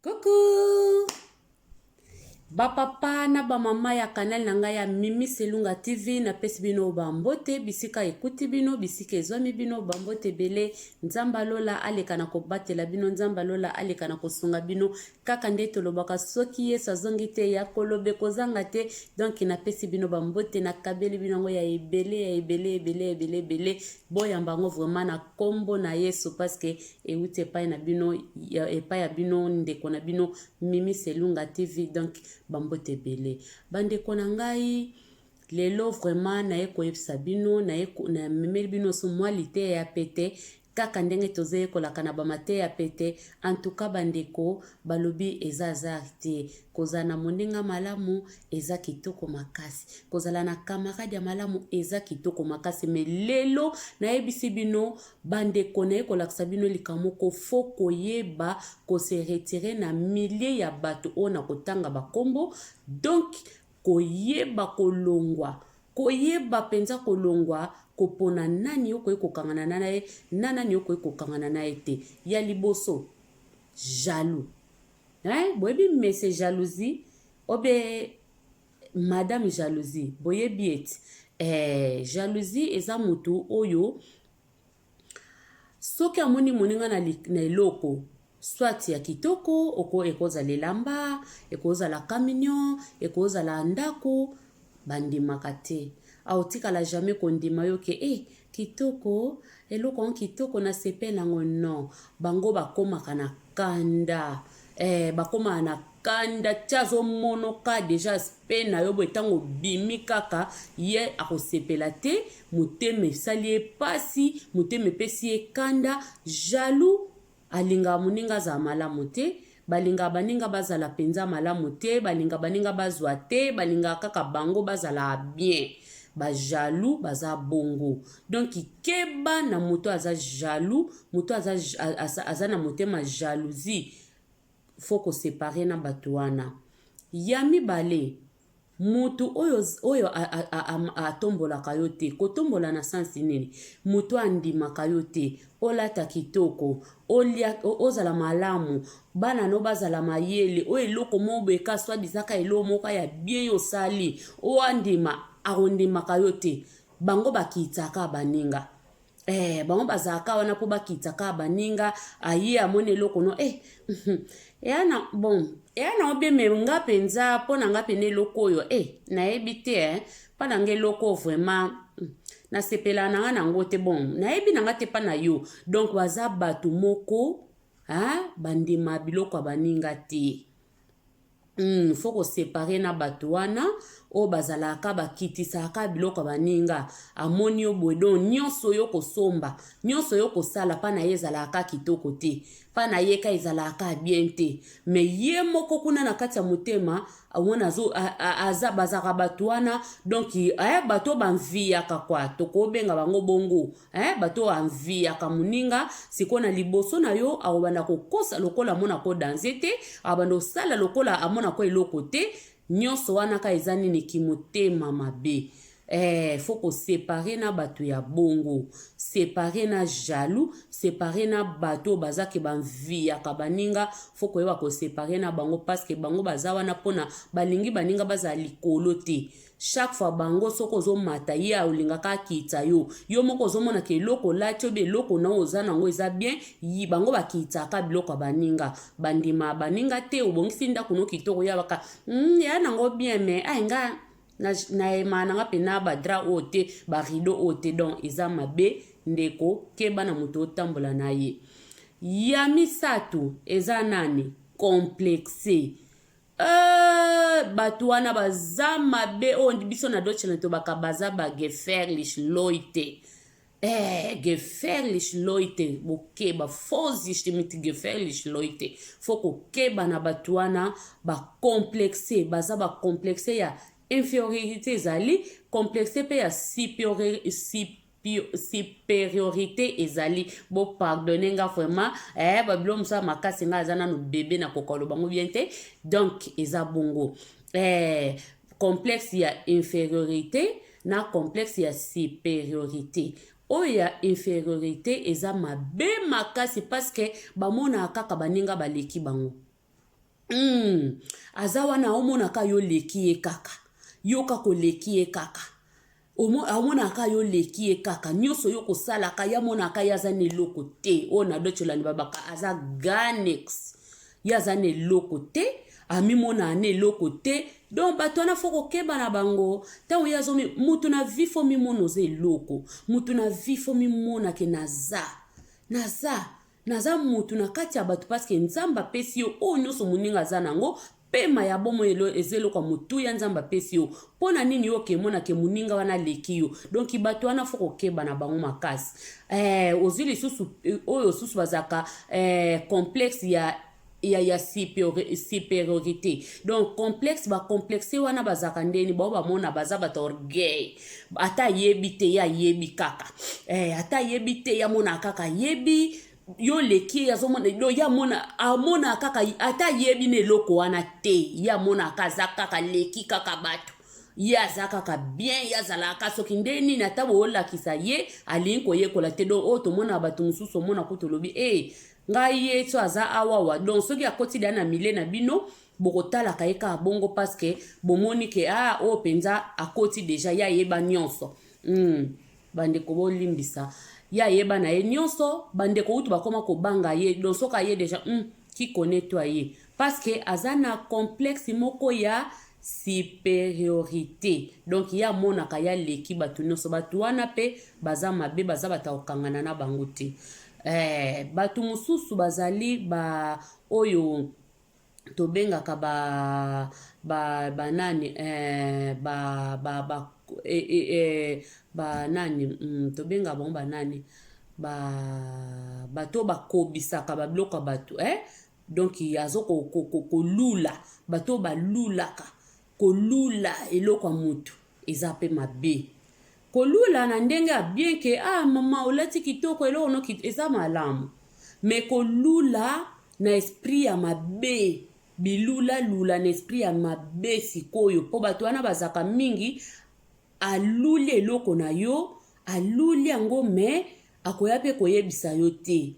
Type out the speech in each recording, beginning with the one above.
Coucou ba papa na ba mama ya canal na ngai ya Mimi Selunga TV, napesi bino ba mbote bisika ekuti bino, bisika ezwami bino, ba mbote ebele. Nzambe alola aleka na kobatela bino, Nzambe alola aleka na kosunga bino, kaka nde tolobaka soki Yesu azongi te ya koloba ekozanga te. Donc napesi bino ba mbote, nakabeli bino yango ya ebele ya ebele ebele ebele ebele. Boyamba yango vraiment na kombo na Yesu parce que euti epai na bino, epai ya bino ndeko na bino Mimi Selunga TV. Donc bambote ebele bandeko na ngai. Lelo vraiment naye koyebisa bino, naye namemeli bino so mwa liteya ya pete, kaka ndenge tozoyekolaka na bamateya pete. En tout cas bandeko, balobi eza hasard te kozala na moninga malamu, eza kitoko makasi. Kozala na camarade ya malamu eza kitoko makasi. Mais lelo nayebisi bino bandeko, naye kolakisa bino likambo moko: faut koyeba kose retirer na milieu ya bato oyo na kotanga bakombo. Donc koyeba kolongwa, koyeba mpenza kolongwa, kopona nani okoki kokangana na ye na nani okoki kokangana na ye te. Ya liboso, jaloux, hein? Boyebi monsieur jalousie obe madame jalousie, boyebi ete jalousie eza motu oyo soki amoni moninga na eloko, soit ya kitoko, oko ekozala elamba, ekozala camion, ekozala ndako, bandimaka te. Aotikala jamais kondima yo ke kitoko, eloko yango kitoko, nasepeli yango. Non, bango bakomaka na kanda, bakomaka na kanda ti azomonoka déjà aspect na yo boye. Ntango obimi kaka, ye akosepela te, motema esali ye pasi, motema epesi ye kanda. Jaloux alingaka moninga azala malamu te, balingaka baninga bazala mpenza malamu te, balingaka baninga bazwa te, balingaka kaka bango bazala bien. Bajaloux baza bongo. Donc keba na moto aza jaloux, moto aza na motema jalousie, faut koséparer na bato wana. Ya mibale, moto oyo atombolaka yo te. Kotombola na sens nini? Moto andimaka yo te olata kitoko, olia, ozala malamu, bana no bazala mayele, oyo eloko moko boye ka soi-disant eloko moko ya bien osali, oyo andima, akondimaka yo te. Bango bakitaka baninga, bango bazalaka wana mpo bakitaka baninga. Aye amoni eloko no, eya na bon, eya na obeme nga mpenza mpo na nga pene eloko oyo, nayebi te, mpa na nga eloko vraiment nasepela na nga nango te. Bon, nayebi na nga te mpa na yo. Donc baza bato moko, hein, bandima biloko ya baninga te. Faut koséparer na bato wana oyo bazalaka bakitisaka biloko ya baninga. Amoni yo boye, donc nyonso oyo kosomba, nyonso oyo kosala, mpa na ye ezalaka kitoko te, mpa na ye ka ezalaka bien te. Mais ye moko kuna na kati ya motema wana aza, bazalaka bato wana. Donc bato oyo baenviaka kwa, tokobenga bango bongo, bato oyo enviaka moninga. Sikoyo na liboso na yo akobanda kokosa lokola amonako danger te, akobanda kosala lokola amonako eloko te. Nyonso wana ka eza nini? Kimotema mabe. Faut koséparer na bato ya bongo, séparer na jaloux, séparer na bato oyo baza ke baenviaka baninga. Faut koyeba koséparer na bango parce que bango baza wana mpona balingi baninga bazala likolo te. Chaque fois bango soki ozomata, ye olingaka akita yo. Yo moko ozomonaka eloko olati obi eloko na oyo oza nango eza bien, bango bakitaka biloko ya baninga, bandima baninga te. Obongisi ndako no kitoko, ya baka ya nango bien, mais ai nga nayema nanga mpena badraps oyo te, barideau oyo te. Donc eza mabe ndeko, keba na moto otambola na ye. Ya misato eza nani? Complexe. Bato wana baza mabe. Oyo biso na Deutschland tobaka baza ba gefährlich Leute, gefährlich Leute. Bokeba, Vorsicht mit gefährlich Leute. Faut kokeba na bato wana bacomplexe, baza bacomplexe ya infériorité, ezali complexe mpe ya supériorité ezali. Bopardonner nga vraiment, babilo mosala makasi, nga aza nanu bebe, nakoka koloba ngo bien te. Donc eza bongo, complexe ya infériorité na complexe ya supériorité. Oyo ya infériorité eza mabe makasi parce que bamonaka kaka baninga baleki bango. Aza wana, aomonaka yo leki ye kaka, yo kaka oleki ye kaka, amonaka yo leki ye kaka. Nyonso yo kosalaka, ye amonaka ye aza na eloko te. Oyo na Deutschland babaka aza gar nix, ye aza na eloko te, amimona na eloko te. Donc bato wana, faut kokeba na bango. Ntango ye azomi mutu na vie, faut mimona oza eloko. Mutu na vie, faut mimona ke naza mutu na kati ya bato, parce que Nzambe apesi yo oyo nyonso moninga aza nango. Pema ya bomoi eza eloko ya motuya Nzambe apesi yo. Mpo na nini yo okemona ke moninga wana aleki yo? Donc bato wana, faut kokeba na bango makasi. Ozwi lisusu oyo susu bazalaka complexe ya supériorité. Donc complexe, bacomplexe wana bazalaka ndeni? Bao bamona baza bato orgueil. Ata ayebi te, ye ayebi kaka. Ata ayebi te, ye amona kaka ayebi. Yo leki ye, azomona do ye amona, amona kaka. Ata ayebi na eloko wana te, ye amonaka aza kaka leki kaka bato, ye aza kaka bien, ye azalaka soki nde nini. Ata boolakisa ye, alingi koyekola te. Donc oyo tomona bato mosusu, omona kutu olobi e ngai ye so aza awawa. Donc soki akoti deya na milieu na bino, bokotalaka ye kaka bongo, parce que bomoni ke ah, oyo mpenza akoti déjà, ye ayeba nyonso. Bandeko, bolimbisa, ye ayeba na ye nyonso. Bandeko kutu bakóma kobanga ye. Donc soki aye déjà, qui connaît toi ye, parce que aza na complexe moko ya supériorité. Donc ye amonaka ye aleki bato nyonso. Bato wana mpe baza mabe, baza bato ya kokangana na bango te. Bato mosusu bazali ba oyo tobengaka ba ba banani, ba ba ba eh, eh, eh, banani, tobengaka bango banani? Ba bato bakobisaka babiloko ya bato, eh? Donc azo kolula, bato balulaka, kolula eloko ya motu eza mpe mabe. Kolula na ndenge ya bien ke ah, mama olati kitoko, eloko no eza malamu, mais kolula na esprit ya mabe, bilulalula na esprit ya mabe sikoyo, mpo bato wana bazalaka mingi. Aluli eloko na yo, aluli yango, mais akoya mpe koyebisa yo te.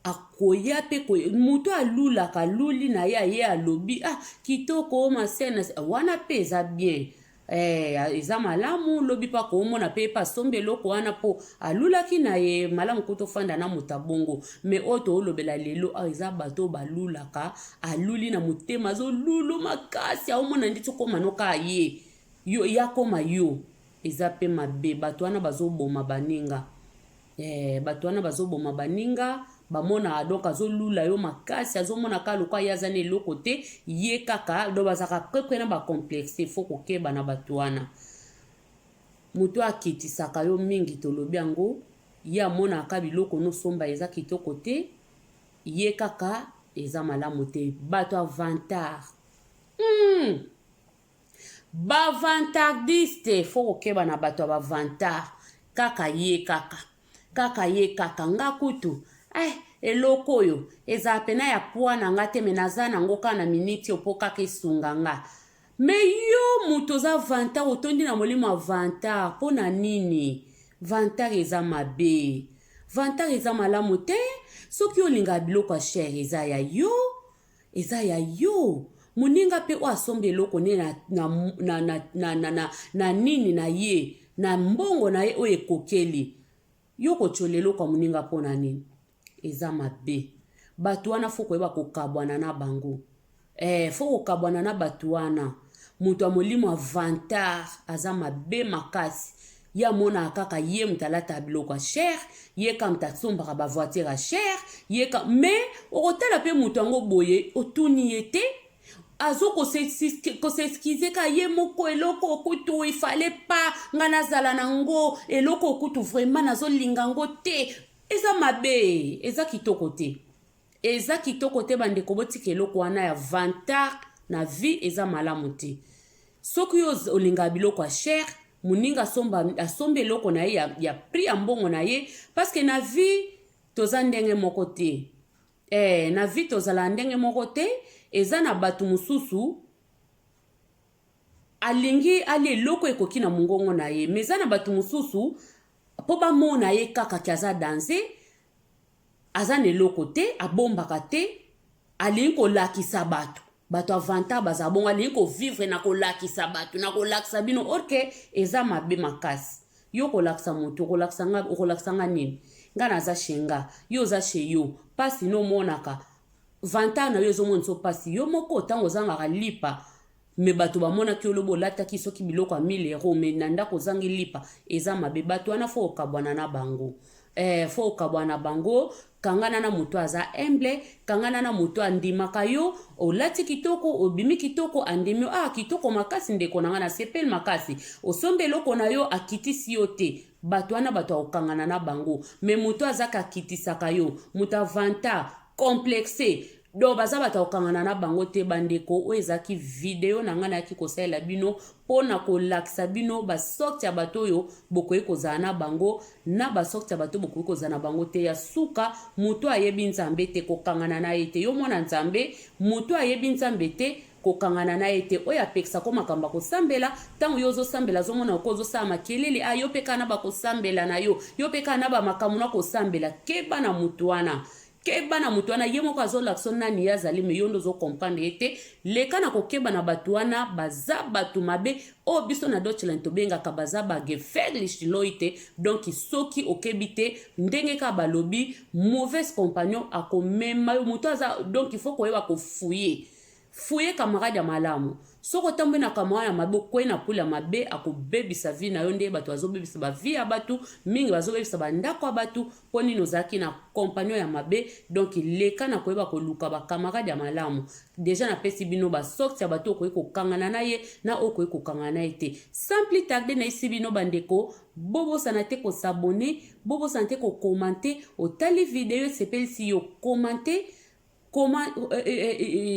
Akoya mpe moto alulaka, aluli na ye, aye alobi: "Ah, kitoko masene wana." Mpe eza bien, eza malamu. Lobi mpe akomona mpe mpe asombi eloko wana mpo alulaki na ye malamu. Kuta ofanda na moto abongo. Mais oyo toolobela lelo awa eza bato oyo balulaka. Aluli na motema, azolulu makasi, aomona ndeti okóma noka ye yo, ye akóma yo. Eza mpe mabe. Bato wana bazoboma baninga. Bato wana bazoboma baninga. Bamona, donc azolula yo makasi, azomona kaka lokwa ye aza na eloko te, ye kaka. Donc bazalaka prepre na bacomplexe. Faut kokeba na bato wana. Moto akitisaka yo mingi, tolobi yango, ye amonaka biloko nosomba eza kitoko te, ye kaka eza malamu te. Bato ya vantard, Bavantardiste, faut kokeba na bato ya bavantard. Kaka ye kaka, kaka ye kaka. Nga kutu, eloko oyo ezala pena ya pwa na nga te, mais naza nango kaka na miniti oyo mpo kaka esunga nga. Mais yo moto oza vantard, otondi na molimo ya vantard, mpo na nini? Vantard eza mabe, vantard eza malamu te. Soki olingaka biloko ya cher, eza ya yo, eza ya yo. Moninga mpe oyo asombi eloko ne na nini na ye, na mbongo na ye oyo ekokeli yo, kotiola eloko ya moninga mpo na nini? Eza mabe. Bato wana, faut koyeba kokabwana na bango. Faut kokabwana na bato wana. Moto ya molimo ya vantard aza mabe makasi. Ye amonaka kaka ye moto alataka biloko ya cher, ye ka moto asombaka bavoiture ya cher, ye ka. Mais okotala mpe moto yango boye, otuni ye te, azo kos'excuser ka ye moko: "Eloko okutu ifale pa nga nazala nango, eloko okutu vraiment nazolinga yango te." Eza mabe, eza kitoko te, eza kitoko te. Bandeko, botika eloko wana ya vantard na vie, eza malamu te. Soki yo olingaka biloko ya cher, moninga asombi eloko na ye ya prix ya mbongo na ye, parce que na vie toza ndenge moko te. Na vie tozala ndenge moko te. Eza na bato mosusu alingi alia eloko ekoki na mongongo na ye, mais eza na bato mosusu mpo bamona ye kaka ki aza danger, aza na eloko te, abombaka te, alingi kolakisa bato. Bato ya vantard bazala bongo, alingi kovivre na kolakisa bato, na kolakisa bino, orke eza mabe makasi. Yo kolakisa moto, okolakisa nga, okolakisa nga nini? Nga naza chez nga, yo oza chez yo. Mpasi no omonaka, vantard na yo ezomonisa mpasi yo moko. Ntango ozangaka lipa, mais bato bamonaki yo lobi olataki soki biloko ya 1000 euro, mais na ndako ozangi lipa. Eza mabe. Bato wana, faut okabwana na bango. Faut okabwana na bango. Kangana na moto aza humble, kangana na moto andimaka yo. Olati kitoko, obimi kitoko, andimi yo: "Ah, kitoko makasi, ndeko na nga, nasepeli makasi." Osombi eloko na yo, akitisi yo te. Bato wana, bato akokangana na bango. Mais moto azaka akitisaka yo, moto a vantard, complexe, donc baza bato ya kokangana na bango te. Bandeko, oyo ezalaki video na ngai nayaki kosalela bino mpona kolakisa bino basorte ya bato oyo bokoki kozala na bango, na basorte ya bato bokoki kozala na bango te. Ya suka, moto ayebi Nzambe te, kokangana na ye te. Yo mwana Nzambe, moto ayebi Nzambe te, kokangana na ye te. Oyo apekisako makambo ya kosambela, ntango yo ozosambela, azomona oko ozosala makelele: "A, yo mpe kaka na bakosambela na yo, yo mpe kaka na bamakambo na kosambela." Keba na motu wana, keba na motu wana. Ye moko azolakisa nani ye azali, mais yo nde ozocomprendre ye te. Leka na kokeba na bato wana, baza bato mabe oyo biso na Deutschland tobengaka baza bagefährlich Leute. Donc soki okebi te, ndenge kaka balobi, mauvaise compagnon akomema yo. Moto aza, donc il faut koyeba kofouiller, fouiller camarade ya malamu. Soki otambwi na camarade ya mabe, okwei na pule ya mabe, akobebisa vie na yo. Nde bato bazobebisa bavie ya bato mingi, bazobebisa bandako ya bato. Mpo nini? Ozalaki na compagnon ya mabe. Donc leka na koyeba koluka bacamarade ya malamu. Déjà napesi bino basorte ya bato okoki kokangana na ye, na oyo okoki kokangana na ye te. Sans plus tarder, nayesi bino bandeko, bobosana te kos'abonner, bobosana te kocommenter. Otali video, esepelisi yo, commenter, comment,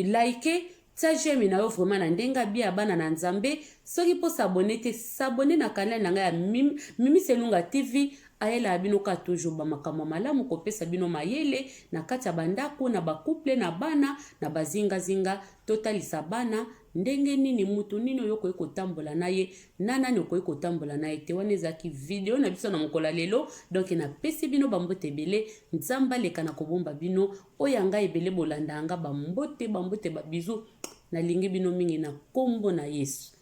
like, tia j'aime na yo vraiment na ndenge abia ya bana na Nzambe. Soki mpo s'abonner te, s'abonner na canal na ngai ya Mimi, Mimi Selunga TV. Ayelaka bino kaka toujours bamakambo malamu, kopesa bino mayele na kati ya bandako, na bacouple, na bana, na bazingazinga. Totalisa bana ndenge nini, mutu nini oyo okoki kotambola na ye, na nani okoki kotambola na ye te. Wana ezalaki video na biso na mokolo ya lelo. Donc napesi bino bambote ebele. Nzambe aleka na kobomba bino. Oyo ya ngai ebele, bolanda yanga. Bambote, bambote, babisous. Nalingi bino mingi na nkombo na Yesu.